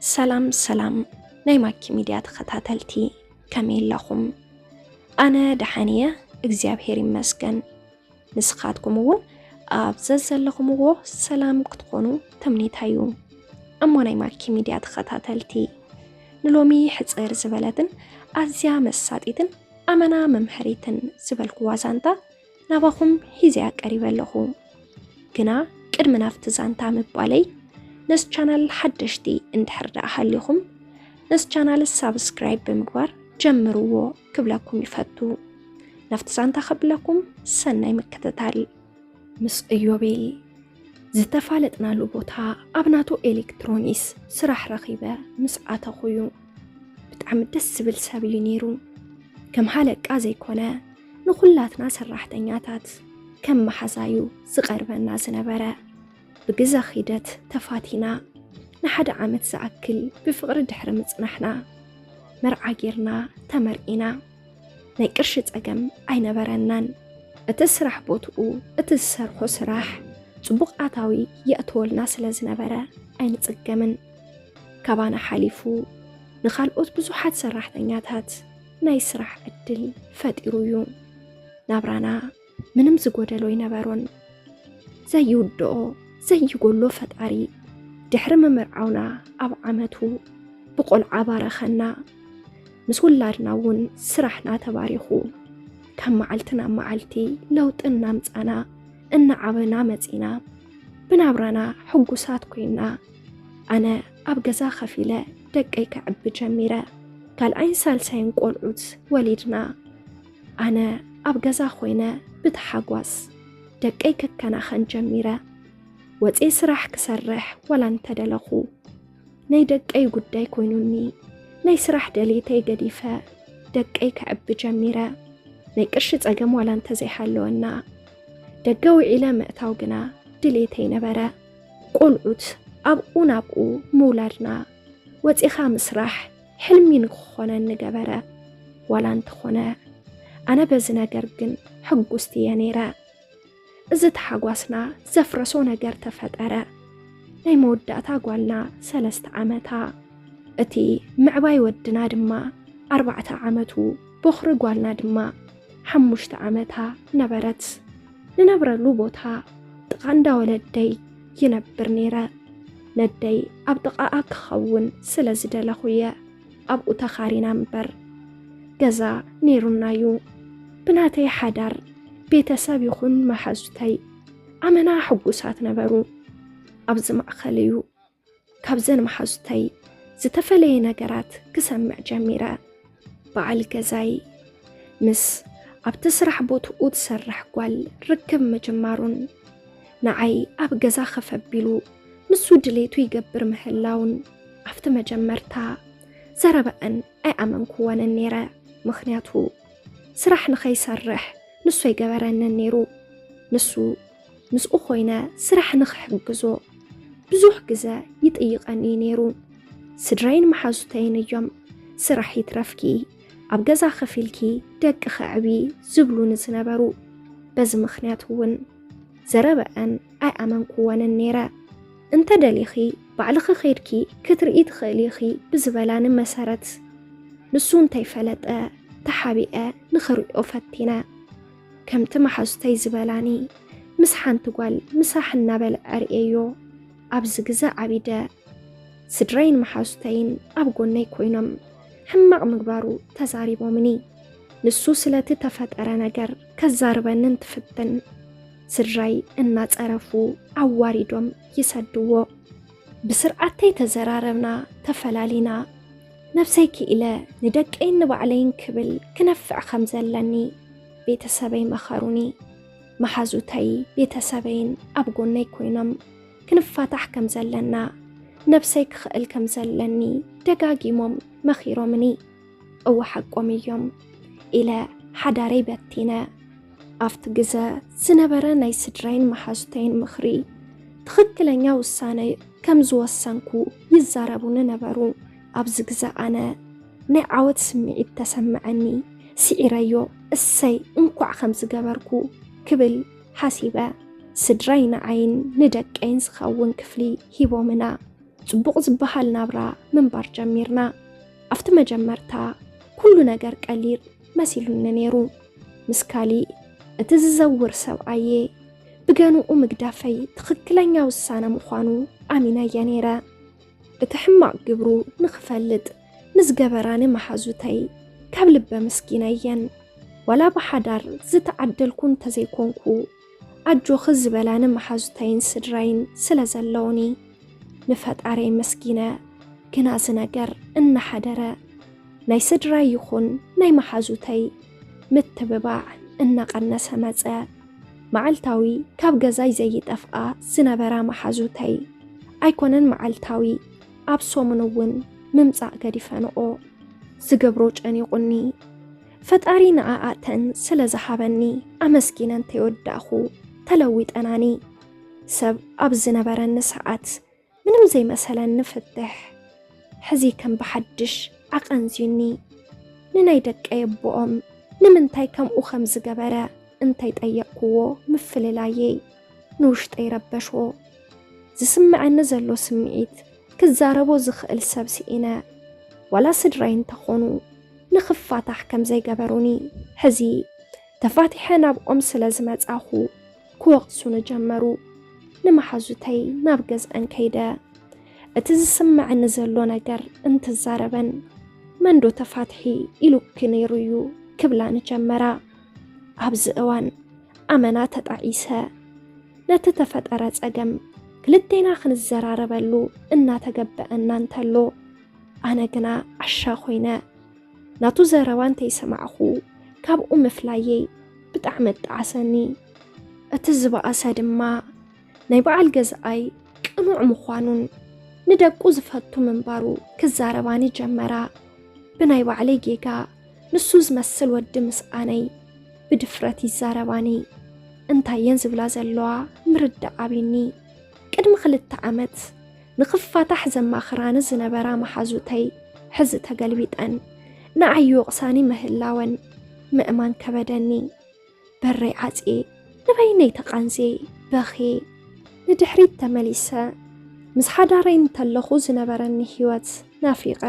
ሰላም ሰላም ናይ ማኪ ሚድያ ተኸታተልቲ፣ ከመይ ኣለኹም? ኣነ ደሓን እየ፣ እግዚኣብሔር ይመስገን። ንስኻትኩም እውን ኣብ ዘዘለኹምዎ ሰላም ክትኾኑ ተምኔታይ እዩ። እሞ ናይ ማኪ ሚድያ ተኸታተልቲ፣ ንሎሚ ሕጽር ዝበለትን ኣዝያ መሳጢትን ኣመና መምሃሪትን ዝበልኩዋ ዛንታ ናባኹም ሒዘያ ቀሪበ ኣለኹ። ግና ቅድሚ ናብቲ ዛንታ ምባለይ፣ ነዚ ቻናል ሓደሽቲ እንድሕር ደኣ ሃሊኹም፣ ነዚ ቻናል ሳብስክራይብ ብምግባር ጀምርዎ ክብለኩም ይፈቱ። ናብቲ ዛንታ ከብለኩም፣ ሰናይ ምክትታል። ምስ እዮቤል ዝተፋለጥናሉ ቦታ ኣብ ናቱ ኤሌክትሮኒስ ስራሕ ረኺበ ምስ ኣተኹ እዩ። ብጣዕሚ ደስ ዝብል ሰብ እዩ ነይሩ። ከም ሃለቃ ዘይኮነ፣ ንኹላትና ሰራሕተኛታት ከም መሓዛዩ ዝቐርበና ዝነበረ። ብግዘ ኺደት ተፋቲና፣ ንሓደ ዓመት ዝኣክል ብፍቕሪ ድሕሪ ምጽናሕና፣ መርዓ ጌርና ተመርዒና። ናይ ቅርሺ ጸገም ኣይነበረናን። እቲ ስራሕ ቦትኡ፣ እቲ ዝሰርሖ ስራሕ ጽቡቕ ኣታዊ የእትወልና ስለ ዝነበረ ኣይንጽገምን። ካባና ሓሊፉ ንኻልኦት ብዙሓት ሰራሕተኛታት ናይ ስራሕ ዕድል ፈጢሩ እዩ። ናብራና ምንም ዝጎደሎ ኣይነበሮን። ዘይውድኦ ዘይጎሎ ፈጣሪ ድሕሪ ምምርዓውና ኣብ ዓመቱ ብቆልዓ ባረኸና። ምስ ውላድና እውን ስራሕና ተባሪኹ። ካብ መዓልቲ ናብ መዓልቲ ለውጢ እናምጻና እናዓበና መጺና። ብናብራና ሕጉሳት ኮይና። ኣነ ኣብ ገዛ ከፊለ ደቀይ ከዕቢ ጀሚረ። ካልኣይን ሳልሳይን ቆልዑት ወሊድና። ኣነ ኣብ ገዛ ኮይነ ብተሓጓስ ደቀይ ክከናኸን ጀሚረ። ወፅየ ስራሕ ክሰርሕ ዋላ እንተደለኹ፣ ናይ ደቀይ ጉዳይ ኮይኑኒ፣ ናይ ስራሕ ደልየተይ ገዲፈ ደቀይ ከዕቢ ጀሚረ። ናይ ቅርሺ ፀገም ዋላ እንተዘይሃለወና፣ ደገ ውዒለ ምእታው ግና ድሌተይ ነበረ። ቆልዑት ኣብኡ ናብኡ ምውላድና፣ ወፂኻ ምስራሕ ሕልሚ ንክኾነኒ ገበረ። ዋላ እንተኾነ፣ ኣነ በዚ ነገር ግን ሕጉስቲ እየ ነይረ። እዚ ተሓጓስና ዘፍረሶ ነገር ተፈጠረ። ናይ መወዳእታ ጓልና ሰለስተ ዓመታ፣ እቲ ምዕባይ ወድና ድማ ኣርባዕተ ዓመቱ፣ ቦኽሪ ጓልና ድማ ሓሙሽተ ዓመታ ነበረት። ንነብረሉ ቦታ ጥቓ እንዳ ወለደይ ይነብር ነይረ። ነደይ ኣብ ጥቓኣ ክኸውን ስለ ዝደለኹ እየ ኣብኡ ተኻሪና እምበር፣ ገዛ ነይሩና እዩ። ብናተይ ሓዳር ቤተሰብ ይኹን መሓዙተይ ኣመና ሕጉሳት ነበሩ። ኣብዚ ማእኸል እዩ ካብዘን መሓዙተይ ዝተፈለየ ነገራት ክሰምዕ ጀሚረ። በዓል ገዛይ ምስ ኣብቲ ስራሕ ቦትኡ ትሰርሕ ጓል ርክብ ምጅማሩን ንዓይ ኣብ ገዛ ከፍ ኣቢሉ ንሱ ድሌቱ ይገብር ምህላውን ኣብቲ መጀመርታ ዘረበአን ኣይኣመንኩወንን ነይረ። ምኽንያቱ ስራሕ ንኸይሰርሕ ንሱ ኣይገበረንን ነይሩ። ንሱ ምስኡ ኮይነ ስራሕ ንኽሕግዞ ብዙሕ ግዘ ይጥይቐኒ ነይሩ። ስድራይን መሓዙተይን እዮም ስራሕ ይትረፍኪ ኣብ ገዛ ከፊልኪ ደቂ ከዕቢ ዝብሉኒ ዝነበሩ። በዚ ምኽንያት እውን ዘረበአን ኣይኣመንኩወንን ነይረ። እንተ ደሊኺ ባዕልኺ ኸይድኪ ክትርኢ ትኽእሊ ኢኺ ብዝበላኒ መሰረት፣ ንሱ እንተይፈለጠ ተሓቢአ ንኽሪኦ ፈቲነ። ከምቲ መሓዙተይ ዝበላኒ፣ ምስ ሓንቲ ጓል ምሳሕ እናበልዐ ርእየዮ ኣብዚ ግዘ ዓቢደ። ስድራይን መሓዙተይን ኣብ ጎነይ ኮይኖም ሕማቕ ምግባሩ ተዛሪቦምኒ። ንሱ ስለቲ ተፈጠረ ነገር ከዛርበኒ እንትፍትን፣ ስድራይ እናጸረፉ ኣዋሪዶም ይሰድዎ። ብስርዓት ተይተዘራረብና ተፈላሊና። ነብሰይ ክኢለ ንደቀይን ንባዕለይን ክብል ክነፍዕ ከም ዘለኒ ቤተሰበይ መኸሩኒ። መሓዙተይ ቤተሰበይን ኣብ ጎነይ ኮይኖም ክንፋታሕ ከም ዘለና፣ ነብሰይ ክኽእል ከም ዘለኒ ደጋጊሞም መኺሮምኒ። እወ ሓቆም እዮም ኢለ ሓዳረይ በቲነ። ኣብቲ ግዘ ዝነበረ ናይ ስድራይን መሓዙተይን ምኽሪ ትኽክለኛ ውሳነ ከም ዝወሰንኩ ይዛረቡኒ ነበሩ። ኣብዚ ግዘ ኣነ ናይ ዓወት ስምዒት ተሰምዐኒ። ስዒረዮ፣ እሰይ እንኳዕ ከም ዝገበርኩ ክብል ሓሲበ። ስድራይ ንዓይን ንደቀይን ዝኸውን ክፍሊ ሂቦምና። ጽቡቕ ዝበሃል ናብራ ምንባር ጀሚርና። ኣብቲ መጀመርታ ኩሉ ነገር ቀሊል መሲሉኒ ነይሩ። ምስ ካሊእ እቲ ዝዘውር ሰብኣየ ብገንኡ ምግዳፈይ ትኽክለኛ ውሳነ ምዃኑ ኣሚነየ ነይረ። እቲ ሕማቕ ግብሩ ንኽፈልጥ ንዝገበራኒ መሓዙተይ ካብ ልበ ምስጊነየን። ዋላ ብሓዳር ዝተዓደልኩ እንተዘይኮንኩ፣ ኣጆኺ ዝበላኒ መሓዙተይን ስድራይን ስለ ዘለውኒ፣ ንፈጣሪ መስጊነ። ግና እዚ ነገር እናሓደረ፣ ናይ ስድራይ ይኹን ናይ መሓዙተይ ምትብባዕ እናቐነሰ መጸ። መዓልታዊ ካብ ገዛይ ዘይጠፍኣ ዝነበራ መሓዙተይ፣ ኣይኮነን መዓልታዊ፣ ኣብ ሰሙን እውን ምምጻእ ገዲፈንኦ። ዝገብሮ ጨኒቑኒ። ፈጣሪ ንኣኣተን ስለ ዝሃበኒ ኣመስጊነ እንተይወዳእኹ፣ ተለዊጠናኒ። ሰብ ኣብ ዝነበረኒ ሰዓት ምንም ዘይመሰለኒ ፍትሕ፣ ሕዚ ከም ብሓድሽ ኣቐንዝዩኒ። ንናይ ደቀይ ኣቦኦም ንምንታይ ከምኡ ከም ዝገበረ እንተይጠየቕኩዎ፣ ምፍልላየይ ንውሽጠይ ረበሾ። ዝስምዐኒ ዘሎ ስምዒት ክዛረቦ ዝኽእል ሰብ ስኢነ። ዋላ ስድራይ እንተኾኑ ንኽፋታሕ ከም ዘይገበሩኒ፣ ሕዚ ተፋቲሐ ናብኦም ስለ ዝመጻኹ ክወቕሱኒ ጀመሩ። ንመሓዙተይ ናብ ገዝኣን ከይደ፣ እቲ ዝስምዐኒ ዘሎ ነገር እንትዛረበን፣ "መንዶ ተፋትሒ ኢሉኪ ነይሩ እዩ?" ክብላኒ ጀመራ። ኣብዚ እዋን ኣመና ተጣዒሰ። ነቲ ተፈጠረ ጸገም ክልቴና ክንዘራረበሉ እናተገበአና እንተሎ፣ ኣነ ግና ዓሻ ኮይነ። ናቱ ዘረባ እንተይሰማዕኹ፣ ካብኡ ምፍላየይ ብጣዕሚ ኣጣዓሰኒ። እቲ ዝበኣሰ ድማ፣ ናይ በዓል ገዛኣይ ቅኑዕ ምዃኑን ንደቁ ዝፈቱ ምንባሩ ክዛረባኒ ጀመራ። ብናይ ባዕለይ ጌጋ፣ ንሱ ዝመስል ወዲ ምስኣነይ ብድፍረት ይዛረባኒ። እንታይ እየን ዝብላ ዘለዋ ምርዳእ ኣቢኒ። ቅድሚ ክልተ ዓመት ንኽፋታሕ ዘማኽራኒ ዝነበራ መሓዙተይ፣ ሕዚ ተገልቢጠን ንዓይ ይወቕሳኒ ምህላወን ምእማን ከበደኒ። በረይ ዓጽየ፣ ንበይነይ ተቓንዜ፣ በኽየ። ንድሕሪት ተመሊሰ፣ ምስ ሓዳረይ እንተለኹ ዝነበረኒ ህይወት ናፊቐ።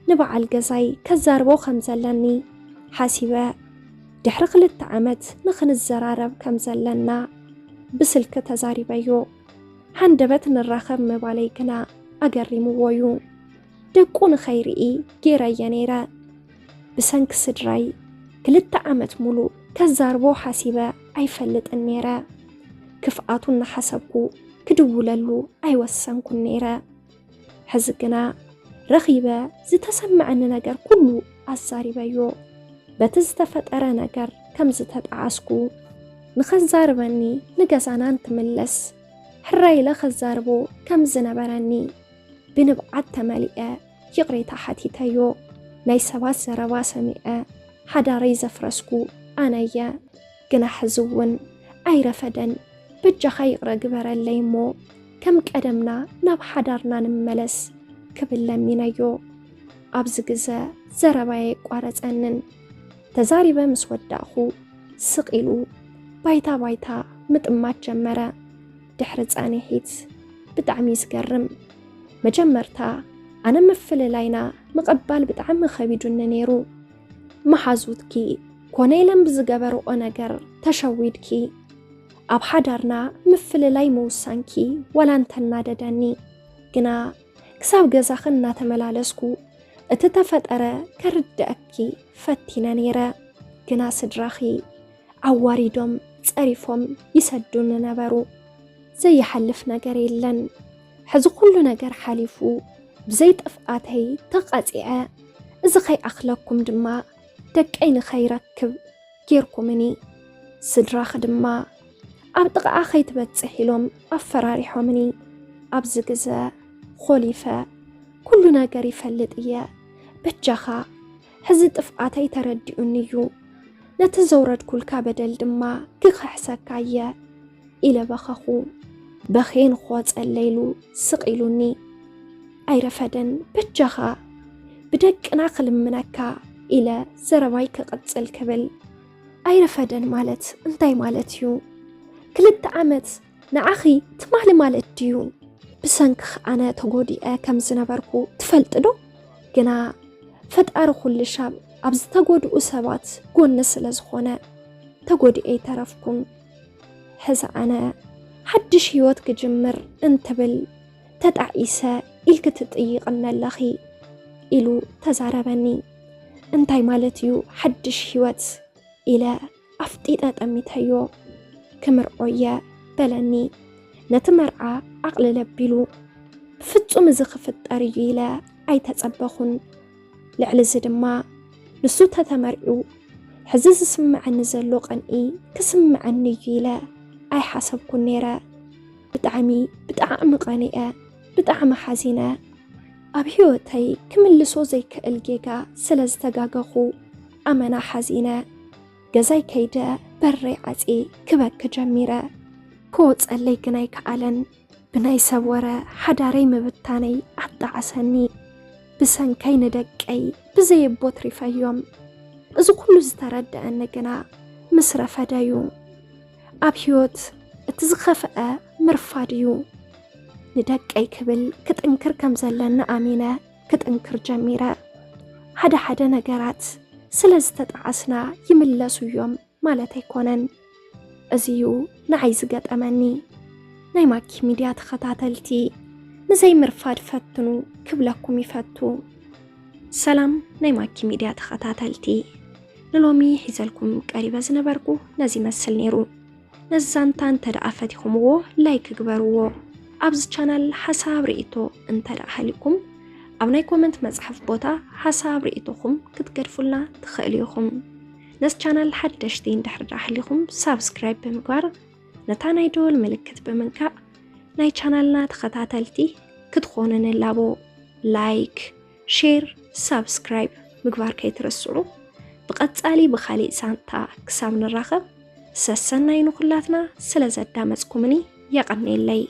ንበዓል ገዛይ ከዛርቦ ከም ዘለኒ ሓሲበ። ድሕሪ ክልተ ዓመት ንኽንዘራረብ ከም ዘለና ብስልኪ ተዛሪበዮ። ሃንደበት ንራኸብ ምባለይ ግና ኣገሪምዎ እዩ። ደቁ ንኸይርኢ ገይረየ ነይረ። ብሰንኪ ስድራይ ክልተ ዓመት ሙሉእ ከዛርቦ ሓሲበ ኣይፈልጥን ነይረ። ክፍኣቱ እናሓሰብኩ ክድውለሉ ኣይወሰንኩን ነይረ። ሕዚ ግና ረኺበ ዝተሰምዐኒ ነገር ኩሉ ኣዛሪበዮ። በቲ ዝተፈጠረ ነገር ከም ዝተጠዓስኩ፣ ንኸዛርበኒ ንገዛና እንትምለስ ሕራይ ኢለ ከዛርቦ ከም ዝነበረኒ ብንብዓት ተመሊኤ ይቕሬታ ሓቲተዮ። ናይ ሰባት ዘረባ ሰሚዐ ሓዳረይ ዘፍረስኩ ኣነየ። ግና ሕዚ እውን ኣይረፈደን፣ በጃኻ ይቕረ ግበረለይ እሞ ከም ቀደምና ናብ ሓዳርና ንመለስ ክብል ለሚነዮ። ኣብዚ ግዘ ዘረባይ ኣይቋረጸንን። ተዛሪበ ምስ ወዳእኹ ስቕ ኢሉ ባይታ ባይታ ምጥማት ጀመረ። ድሕሪ ጻንሒት፣ ብጣዕሚ እዩ ዝገርም። መጀመርታ ኣነ ምፍልላይና ምቕባል ብጣዕሚ ከቢዱኒ ነይሩ። መሓዙትኪ ኮነ ኢለን ብዝገበርኦ ነገር ተሸዊድኪ፣ ኣብ ሓዳርና ምፍልላይ ምውሳንኪ ዋላ እንተናደደኒ፣ ግና ክሳብ ገዛኺ እናተመላለስኩ እቲ ተፈጠረ ከርድአኪ ፈቲነ ነይረ። ግና ስድራኺ ኣዋሪዶም ጸሪፎም ይሰዱኒ ነበሩ። ዘይሓልፍ ነገር የለን። ሕዚ ኩሉ ነገር ሓሊፉ ብዘይ ጥፍኣተይ ተቐጺዐ። እዚ ከይኣኽለኩም ድማ ደቀይ ንኸይረክብ ጌርኩምኒ። ስድራኺ ድማ ኣብ ጥቓኣ ከይትበጽሕ ኢሎም ኣፈራሪሖምኒ። ኣብዚ ግዘ ኾሊፈ፣ ኩሉ ነገር ይፈልጥ እየ። በጃኻ፣ ሕዚ ጥፍኣተይ ተረዲኡኒ እዩ። ነቲ ዘውረድኩልካ በደል ድማ ክኽሕሰካ እየ፣ ኢለ በኸኹ። በኽየን ኾጸለ ኢሉ ስቕ ኢሉኒ። ኣይረፈደን፣ በጃኻ፣ ብደቅና ክልምነካ፣ ኢለ ዘረባይ ክቕጽል ክብል፣ ኣይረፈደን ማለት እንታይ ማለት እዩ? ክልተ ዓመት ንዓኺ ትማሊ ማለት ድዩ? ብሰንክኽ ኣነ ተጎዲኤ ከም ዝነበርኩ ትፈልጢ ዶ? ግና ፈጣሪ ኩሉ ሻብ ኣብ ዝተጎድኡ ሰባት ጎኒ ስለ ዝኾነ ተጎዲኤ ኣይተረፍኩን። ሕዚ ኣነ ሓድሽ ህይወት ክጅምር እንትብል ተጣዒሰ ኢልኪ ትጥይቕኒ ኣለኺ ኢሉ ተዛረበኒ። እንታይ ማለት እዩ ሓድሽ ህይወት? ኢለ ኣፍጢጠ ጠሚተዮ። ክምርዖየ በለኒ። ነቲ መርዓ ዓቕልል ኣቢሉ። ብፍጹም እዚ ክፍጠር እዩ ኢለ ኣይተጸበኹን። ልዕሊ እዚ ድማ ንሱ ተተመርዑ ሕዚ ዝስምዐኒ ዘሎ ቅንኢ ክስምዐኒ እዩ ኢለ ኣይሓሰብኩን ነይረ። ብጣዕሚ ብጣዕሚ ቀኒኤ፣ ብጣዕሚ ሓዚነ። ኣብ ህይወተይ ክምልሶ ዘይክእል ጌጋ ስለ ዝተጋገኹ ኣመና ሓዚነ። ገዛይ ከይደ በረይ ዓጽየ ክበኪ ጀሚረ። ክወጸለይ ግን ኣይከኣለን። ብናይ ሰብ ወረ ሓዳረይ ምብታነይ ኣጣዓሰኒ። ብሰንከይ ንደቀይ ብዘየቦ ትሪፈዮም። እዚ ኩሉ ዝተረደኣኒ ግና ምስ ረፈደዩ። ኣብ ህይወት እቲ ዝኸፍአ ምርፋድ እዩ። ንደቀይ ክብል ክጥንክር ከም ዘለኒ ኣሚነ ክጥንክር ጀሚረ። ሓደ ሓደ ነገራት ስለ ዝተጣዓስና ይምለሱ እዮም ማለት ኣይኮነን። እዚ እዩ ንዓይ ዝገጠመኒ። ናይ ማኪ ሚድያ ተኸታተልቲ፣ ንዘይምርፋድ ፈትኑ ክብለኩም ይፈቱ። ሰላም ናይ ማኪ ሚድያ ተኸታተልቲ፣ ንሎሚ ሒዘልኩም ቀሪበ ዝነበርኩ ነዚ ይመስል ነይሩ። ነዚ ዛንታ እንተ ደኣ ፈቲኹምዎ ላይክ ግበርዎ። ኣብዚ ቻናል ሓሳብ ርእይቶ እንተ ደኣ ሃልዩኩም ኣብ ናይ ኮመንት መጽሓፍ ቦታ ሓሳብ ርእይቶኹም ክትገድፉልና ትኽእሉ ኢኹም። ነዚ ቻናል ሓደሽቲ እንድሕር ደኣ ሃሊኹም ሳብስክራይብ ብምግባር ነታ ናይ ደወል ምልክት ብምንካእ ናይ ቻናልና ተኸታተልቲ ክትኾኑ ንላቦ። ላይክ፣ ሼር፣ ሳብስክራይብ ምግባር ከይትረስዑ። ብቐጻሊ ብኻሊእ ሳንታ ክሳብ ንራኸብ ሰሰናዩ ንኹላትና ስለ ዘዳመጽኩምኒ የቐንየለይ።